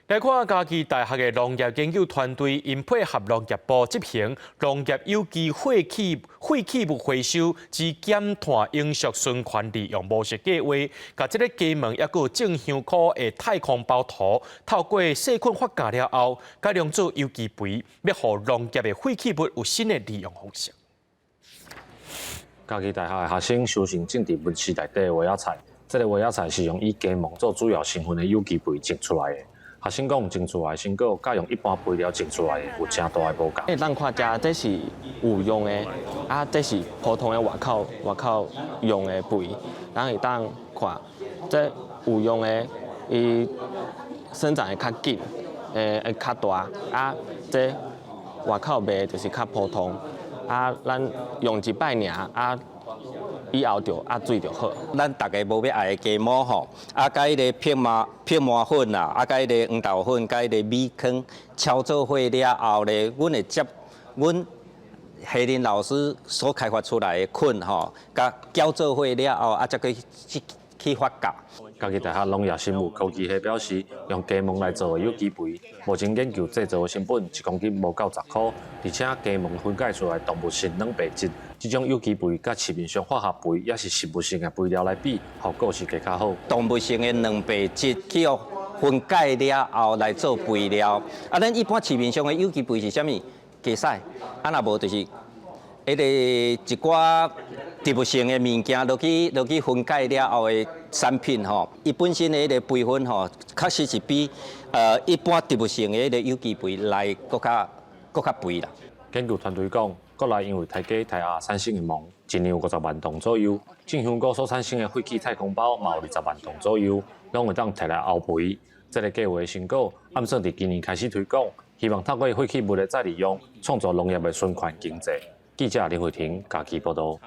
來看嘉義大學的農業研究團隊，𪜶配合農業部執行農業有機廢棄物回收之減碳永續循環利用模式計劃，共這个雞毛抑閣種香菇的太空包土，透過細菌發酵了後，改良做有機肥，欲予農業的廢棄物有新的利用方式。嘉義大學的學生收成種佇溫室內底的花仔菜，這个花仔菜是用以雞毛做主要成分的有機肥種出來的。學生講，種出來的成果佮用一般肥料種出來的有誠大的無仝。會當看遮，這是有用的，啊，這是普通的外口外口用的肥，咱會當看，這有用的，伊生長會較緊，會較大，啊，這外口賣的就是較普通，啊，咱用一擺爾，啊，以後就壓水就好。咱逐家無欲愛的雞毛吼，啊，佮彼个泡麻粉啦，啊，佮彼个黃豆粉，佮彼個米糠敲做伙了後咧，阮會接阮夏林老師所開發出來的菌吼，共攪做伙了後，啊，才去發酵。嘉義大學農業生物科技系表示，用雞毛來做的有機肥，目前研究製造的成本一公斤無到10箍，而且雞毛分解出來動物性蛋白質，這種有機肥佮市面上化學肥抑是植物性的肥料來比，效果是更較好。動物性的蛋白質去予分解了後來做肥料，啊，咱一般市面上的有機肥是啥物？雞屎，啊，若無就是彼个一寡植物性的物件落去分解了後的產品吼，伊本身的彼个肥分吼，確實是比一般植物性的彼个有機肥來閣較肥啦。研究團隊講，國內因為刣雞刣鴨產生的毛，一年有50萬噸左右；種香菇所產生的廢棄太空包嘛有20萬噸左右，攏會當提來沤肥。這个計畫成果，按算佇今年開始推廣，希望透過廢棄物的再利用，創造農業的循環經濟。記者林慧婷嘉義報道。